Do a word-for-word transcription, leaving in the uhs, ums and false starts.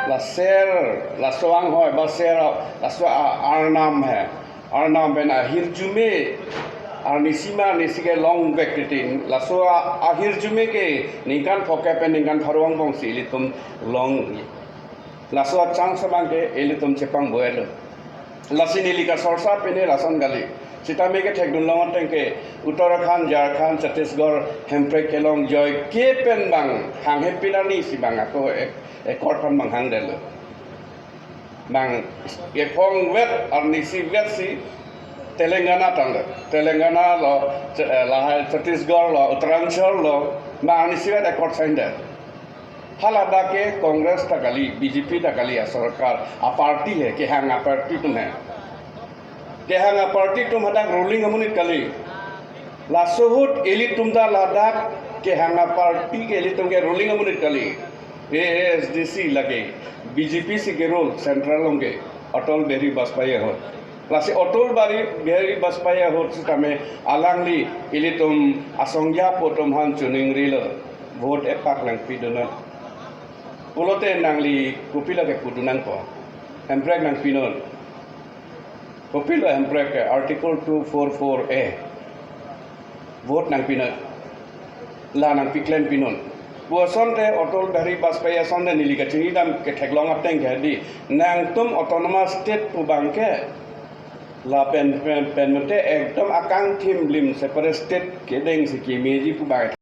Laser, laso anghoi, ba ser, laso a-, arnam he. Arnam pen ahirjume, arnisi ma arnisi kelong vek titi. Laso a-, ahirjume ke ningkan phokep pen ningkan pharo angbong si ilitum long. Laso achang samang ke ilitum chepang boelo. Lasi neli kasorsa pine lason kali. Sitame kethekdun long ateng ke Uttarakhand, Jharkhand, Chhattisgarh, Hemprek kelong joi ke pen bang hanghe pin arnisi bang ako ek-, ekor pan bang hangdetlo. Bang ephong vet arnisi vet si Telangana tanglo. Telangana lo, Ch-, eh, lahai Chhattisgarh lo, Uttaranchal lo, bang arnisi vet ekor sainder. Haladak ke Congress ta kali, B J P ta kali asorkar, aparty he, kehang aparty atum he. Kehang aparty atum hadak ruling amonit kali. Laso ahut ilitum ta ladak kehang aparty ke ilitum ke ruling amonit kali. A A S D C lake B J P si ke rule central along ke, Atal Bihari Vajpayee ahut. Lasi Atal Bihari, Bihari Vajpayee ahut sitame alangli ilitum asongja apo atum aphan choningrilo, vote epak nangpidun non. Pulote nangli kopilo kepudun nangpo? Hemprek nangpinon. Kopilo Hemprek ke Article two four four A. Vote nangpinon. La nangpiklempinon. Pu asonte Atal Bihari Vajpayee asonte neli kachinidam ketheklong ateng ke di. Nangtum autonomous state pu bang ke. Lapen pen pen mate ekdom akangthim lim separate state kedeng si kemeji pu bang.